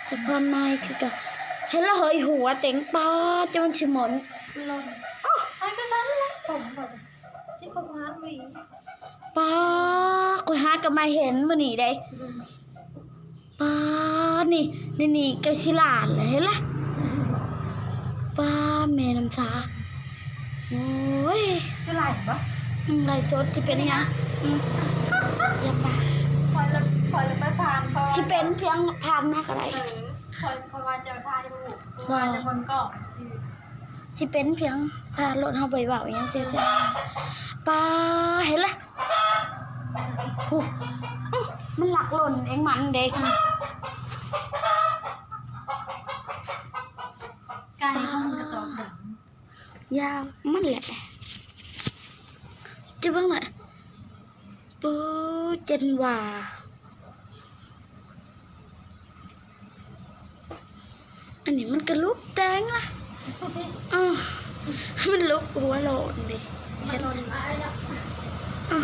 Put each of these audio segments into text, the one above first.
ສະພານໃໝ່ຄືກັນ. ເຫັນແລ້ວເຮີ້ຍ ຫົວເຕັງ ປາດ ຈະມັນຊິໝົນ. ຫຼໍ່ ໂອ້ ໃຫ້ຄືກັນແຫຼະ ຜົມ ຊິຄົບຫາຫວີ ປາດ ຂ້ອຍຫາກໍມາເຫັນມື້ນີ້ເດ້. ອືມ ປາດ ນີ້ ນີ້ ນີ້ ໃກ້ຊິລ້ານແລ້ວ ເຫັນລະ. ປາດ ແມ່ນ້ຳຊາ ໂອ້ຍ ຄືໄລບໍ່? ອືມ ໄລສົດ ຊິເປັນຫຍັງ? ອືມ ຢ່າປາກ ຂ້ອຍລະ ຂ້ອຍລະໄປຜ່ານກ່ອນ ຊິເປັນພຽງຜ່ານມາກໍໄດ້. ເອີ ຂ້ອຍ ຂ້ອຍວ່າຈະຖ່າຍຮູບ ບໍ່ ຂ້ອຍວ່າຈະເບິ່ງກ້ອງຊື່ ຊິເປັນພຽງຜ່ານໂລດ ເຮົາບໍ່ໄດ້ເວົ້າຫຍັງເສຍ. ປາດ ເຫັນລະ ຜູ້ ອື ມັນລັກຫຼົ່ນເອງມັນເດ້. ໄກ່ມັນກະຕອກດຳ ຍາວມັນແຫຼະ ຈະເບິ່ງນະ ເປີ ເຈັນວ່າ ອັນນີ້ມັນກະລຸບແຕງລະ ເອີ ມັນລຸບຫົວໂລນເດ້ ມັນໂລນຫຼາຍລະ ເອີ.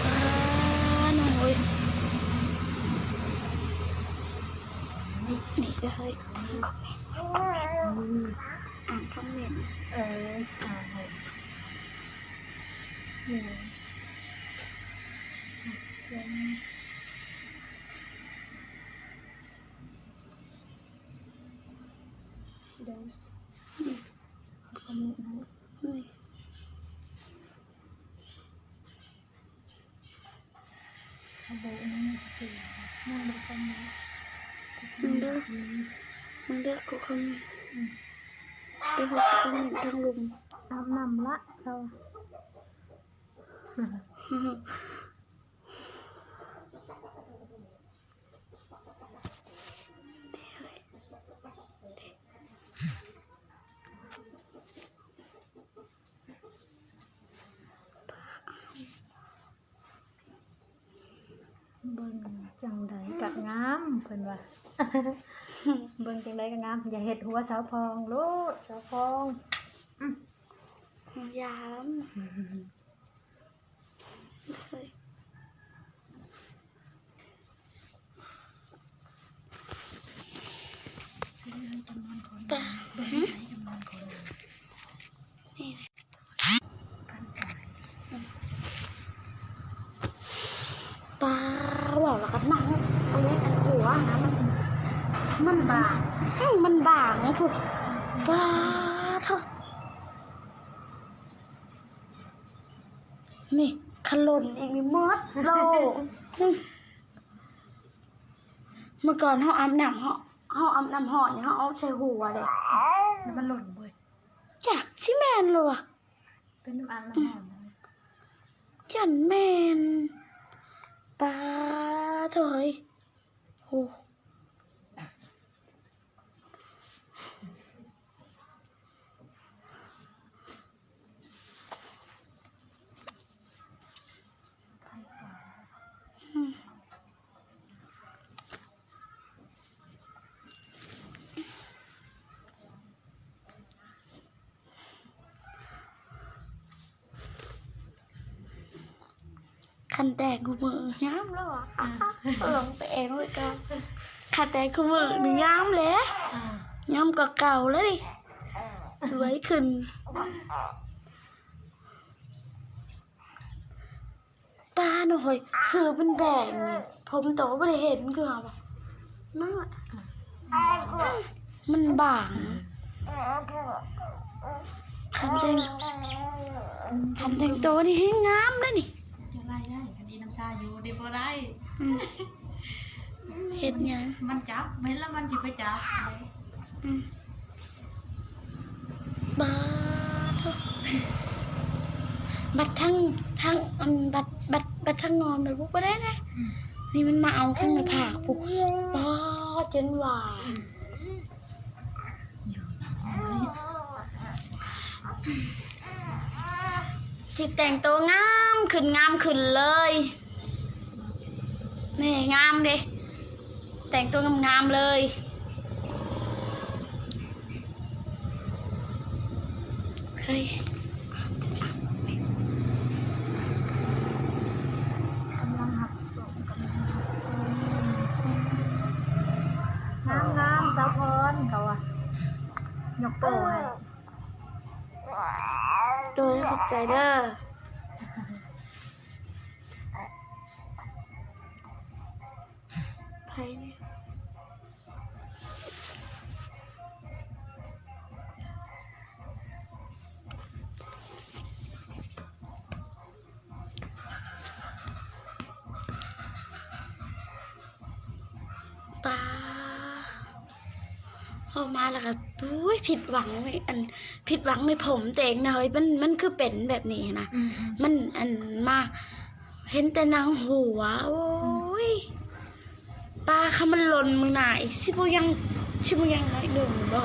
ອ່າ ນ້ອງເອີຍ ນີ້ກໍເຮີ້ຍ ອ່ານຄອມເມັນ ເອີ ອ່ານໃຫ້ ນີ້ ສີແດງ ອືມ ຄອມເມັນໃຫ້ ອືມ ເຂົາບອກອັນນີ້ຊື່ ຍັງບໍ່ໄດ້ຄອມເມັນ ເບິ່ງເດີ ເບິ່ງເດີ ກະຄອມເມັນ ອືມ ເດີ ເຂົາຊິຄອມເມັນທາງລຸ່ມ ອາບນ້ຳລະ ເຂົາ ເບິ່ງຈັ່ງໃດກະງາມ ເພິ່ນວ່າ ເບິ່ງຈັ່ງໃດກະງາມ ຢ່າເຮັດຫົວສາວພອງໂລດ ສາວພອງ ອື ຢ້ານ. ປາ ເວົ້າແລ້ວກໍໜັງ ອັນນີ້ອັນຫົວນະ ມັນ ມັນບາງ ອື ມັນບາງພຸ້ນ ປາໂທ້. ນີ້ ຄັນຫຼົ່ນອີກນີ້ໝົດໂລກ. ເມື່ອກ່ອນເຮົາອາບນ້ຳ ເຮົາ ເຮົາອາບນ້ຳຮ້ອນນີ້ ເຮົາເອົາໃສ່ຫົວເດ້ ແລ້ວມັນຫຼົ່ນເວີຍ. ຈັກຊິແມ່ນຫຼືວ່າ ເປັນນ້ຳອາບນ້ຳຮ້ອນ ຢ້ານແມ່ນ. ປາໂທ້ ໂອ້. ຄັນແຕ່ງຄູ່ມື້ງາມແລ້ວອະ ອືມ ລອງແຕ່ງເບິ່ງກ່ອນ. ຄັນແຕ່ງຄູ່ມື້ນີ້ງາມແຫຼະ ອືມ ງາມກວ່າເກົ່າແລ້ວນີ້ ສວຍຂຶ້ນ. ປານ້ອງເອີຍ ຊື່ມັນແບບນີ້ ຜົມໂຕບໍ່ໄດ້ເຫັນຄືເຮົາ ນັ້ນແຫຼະ ມັນບາງ. ຄັນແຕ່ງ ຄັນແຕ່ງໂຕນີ້ແຮງງາມເດ້ນີ້ ຈະໄລ່ໄດ້ ຄັນອີນ້ຳຊາຢູ່ນີ້ບໍ່ໄດ້. ອືມ ເຮັດຫຍັງ ມັນຈັບ ເຫັນແລ້ວມັນຊິໄປຈັບ. ອືມ ບາດໂທ້ ບັດທາງ ທາງ ອັນ ບັດ ບັດ ບັດທາງງອມນະ ບໍ່ໄດ້ເດ້. ອືມ ນີ້ມັນມາເອົາທາງໜ້າຜາກພຸ້ນ ບາດ ຈົນວ່າ ອືມ ຊິແຕ່ງໂຕງາມຂຶ້ນ ງາມຂຶ້ນເລີຍ. ນີ້ງາມເດ້ ແຕ່ງຕົວງາມໆເລີຍ. ເອີຍ ກຳລັງຮັບຊົມ ກຳລັງຮັບຊົມ ງາມໆ ສາວພອນ ເຂົາວ່າ ຍົກໂປ້ໃຫ້ ໂດຍ ຂອບໃຈເດີ. ໃຜນີ້ ປາ ອອກມາແລ້ວກໍ ໂອ້ຍ ຜິດຫວັງ ອັນ ຜິດຫວັງໃນຜົມຕົວເອງນະເຮີ້ຍ ມັນ ມັນຄືເປັນແບບນີ້ນະ ອືມໆ ມັນ ອັນ ມາ ເຫັນແຕ່ໜັງຫົວ ໂອ້ຍ ປາ ຄັນມັນຫຼົ່ນມື້ໜ້າອີກ ຊິບໍ່ຍັງ ຊິບໍ່ຍັງໜ້ອຍໜຶ່ງບໍ່?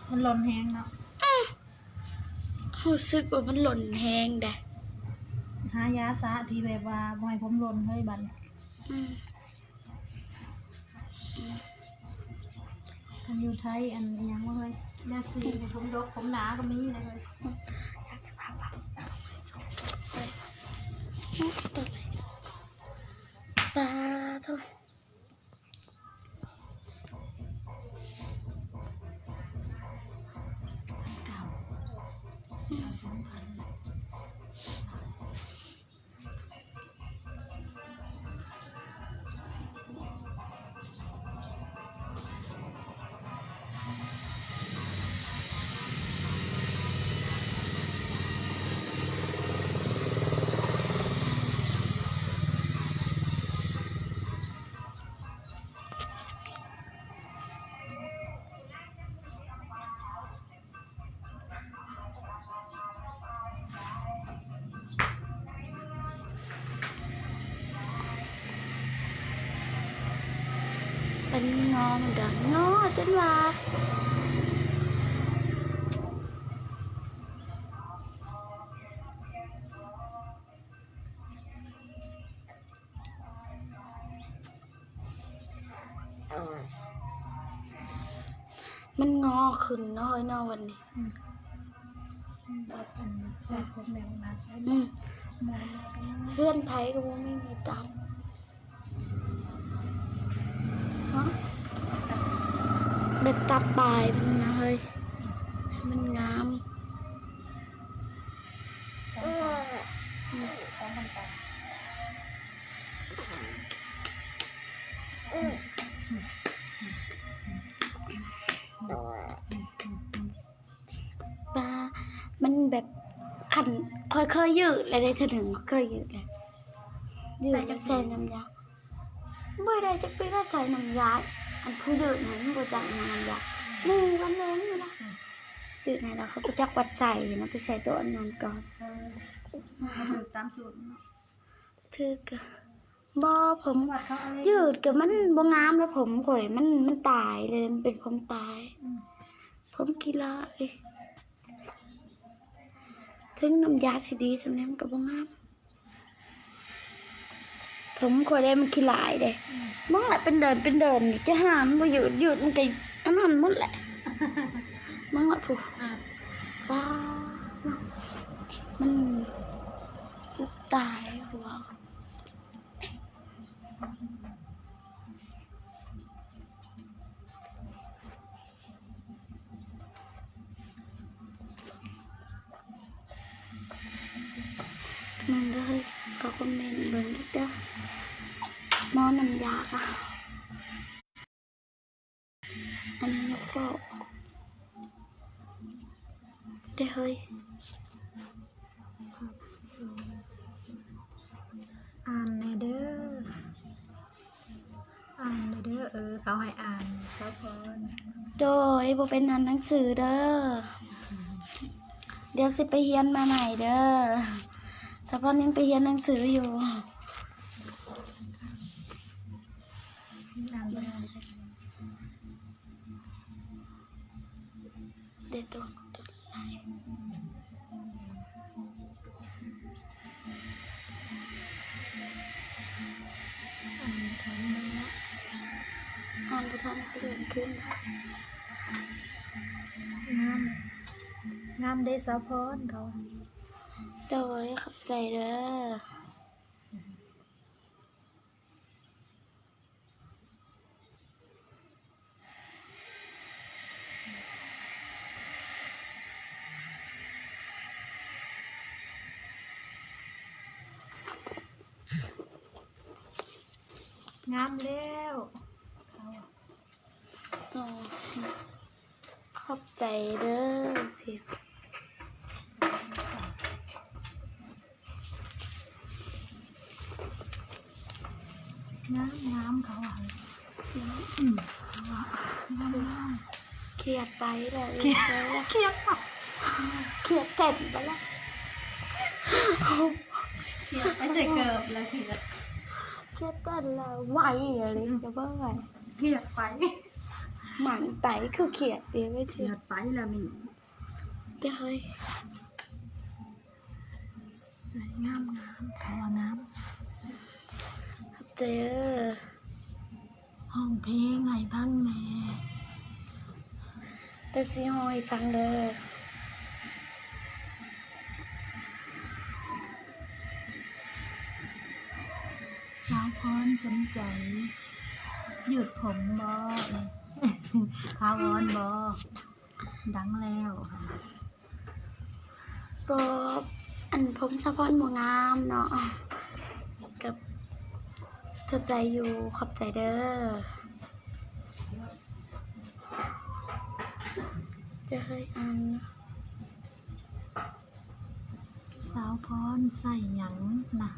ມັນຫຼົ່ນແຮງເນາະ ອື ຮູ້ສຶກວ່າມັນຫຼົ່ນແຮງເດ້ ຫາຢາຊະທີ່ແບບວ່າບໍ່ໃຫ້ຜົມຫຼົ່ນເຮີ້ຍ ບັດນີ້ ອື ຄັນຢູ່ໄທ ອັນ ອີຫຍັງວະເຮີ້ຍ ຢາສີໃຫ້ຜົມດົກຜົມໜາກໍມີນະເຮີ້ຍ ຢາສະພາບ ປາໂທ ເກົ່າ ສອງພັນ ເປັນງໍມັນກໍງໍຈົນວ່າ ມັນງໍຂຶ້ນເນາະເຮີ້ຍເນາະ ວັນນີ້ ອືມ ແບບອັນ ແບບຜົມແບບນັ້ນ ອືມ ເຮືອນໃຜກໍບໍ່ມີໃຜຕັດ ຮະ ແບບຕັດປາຍມັນນະເຮີ້ຍ ໃຫ້ມັນງາມ ສອງພັນ ສອງພັນປາຍ ປາ ມັນແບບ ຄັນ ຂ້ອຍເຄີຍຢືດແລ້ວເດ້ ເທື່ອໜຶ່ງເຄີຍຢືດແລ້ວ ຢືດແລ້ວໃສ່ນ້ຳຢາ ບໍ່ໄດ້ຈັກປີແລ້ວໃສ່ນ້ຳຢາ ອັນຜູ້ຢືດນັ້ນບໍ່ຈັກນ້ຳຢາ ໝູ່ກັນເລີຍນີ້ນະ ອືມ ຢືດໃຫ້ແລ້ວເຂົາບໍ່ຈັກວັດໃສ່ນະ ໄປໃສ່ໂຕະອັນນັ້ນກ່ອນ ເອີ ຖືກຕາມສູດເນາະ ຖືກ ບໍ່ ຜົມ ວັດເຂົາເອົາເລີຍ ຢືດກໍມັນບໍ່ງາມແລ້ວ ຜົມຂ້ອຍມັນ ມັນຕາຍເລີຍ ມັນເປັນຜົມຕາຍ ອືມ ຜົມຂີ້ຫຼ້າຍ ເຖິງນ້ຳຢາຊິດີສ່ຳໃດມັນກໍບໍ່ງາມ ຜົມຂ້ອຍໄດ້ມັນຂີ້ຫຼ້າຍເດ້ ອືມ ເບິ່ງລະເປັນເດີ່ນເປັນເດີ່ນ ຈະຫາມັນບໍ່ຢືດ ຢືດມັນກໍອັນນັ້ນໝົດແຫຼະ ເບິ່ງລະພຸ້ນ ອ່າ ປາ ມັນ ຕາຍຫົວ ເບິ່ງເດີ ເຂົາຄອມເມັນເບິ່ງອີກເດີ ໝໍ້ນ້ຳຢາກະ ອັນນີ້ຍັງເວົ້າໄດ້ເຮີ້ຍ ອ່ານແດ່ເດີ ອ່ານແດ່ເດີ ເອີ ເຂົາໃຫ້ອ່ານ ສາວພອນ ໂດຍ ບໍ່ເປັນອ່ານໜັງສືເດີ ດຽວຊິໄປຮຽນມາໃໝ່ເດີ ສາວພອນຍັງໄປຮຽນໜັງສືຢູ່. ເດໂຕ ອ່ານບໍ່ທັນ ອ່ານບໍ່ທັນ ເລື່ອນຂຶ້ນ ງາມ. ງາມເດ້ສາວພອນເຂົາ. ໂດຍ ຂອບໃຈເດີ. ງາມແລ້ວ. ອໍ ຂອບໃຈເດີ. ງາມ ງາມ ເຂົາວ່າ. ອືມ ງາມ ງາມ. ຄຽດໄປແລ້ວ ຄຽດ ຄຽດ ຄຽດແຕ່ນໄປແລ້ວ ຄຽດໄປໃສ່ເກີບແລ້ວ ຄຽດ ຄຽດແຕ່ນແລ້ວ ໄວເລີຍ ຈະເບິ່ງໄວ ຄຽດໄປ ໝັ້ນໄປ ຄືຄຽດເດ ຄຽດໄປແລ້ວນີ້. ເດ ສວຍງາມໆ ເຂົາວ່າງາມ. ຂອບໃຈເດີ. ຮ້ອງເພງໃຫ້ຟັງແດ່. ດຽວຊິຮ້ອງໃຫ້ຟັງເດີ. ສາວພອນສົນໃຈ ຍືດຜົມບໍ່? ຖາວອນບໍ່? ດັງແລ້ວ. ບໍ່ ອັນ ຜົມສາວພອນບໍ່ງາມເນາະ ກໍເຂົ້າໃຈຢູ່. ຂອບໃຈເດີ. ຈະໃຫ້ອັນ ສາວພອນໃສ່ຫຍັງນະ?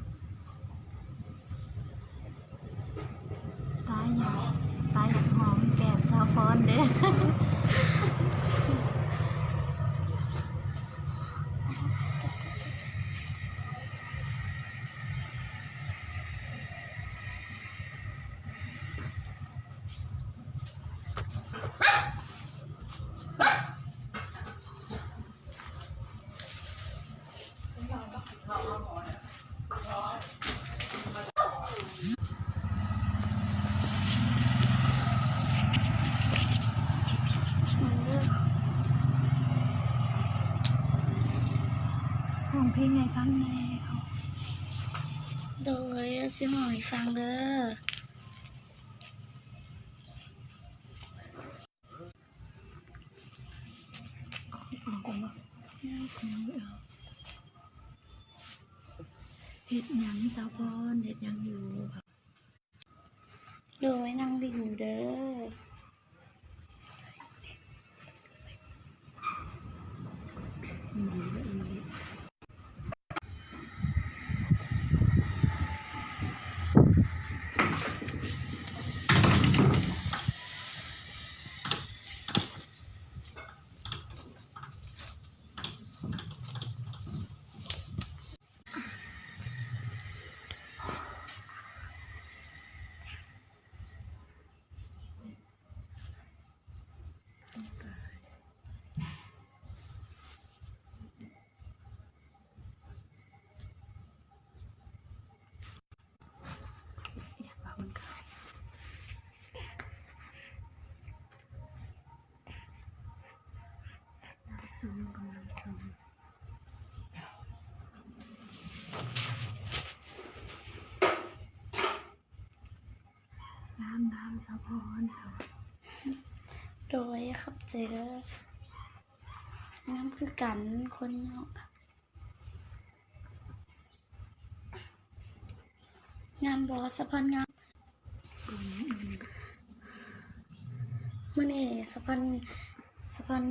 ຕາຢາກ ຕາຢາກຫອມແກ້ມສາວພອນເດ້. ຮ້ອງເພງໃຫ້ຟັງແດ່. ໂດຍ ຊິຮ້ອງໃຫ້ຟັງເດີ. ເຮັດຫຍັງສາວພອນ? ເຮັດຫຍັງຢູ່? ໂດຍ ນັ່ງຫຼິ້ນຢູ່ເດີ. ງາມໆ ສາວພອນ. ໂດຍ ຂອບໃຈເດີ. ງາມຄືກັນ ຄົນເນາະ. ງາມບໍ່? ສາວພອນງາມ. ມື້ນີ້ສາວພອນ ສາວພອນ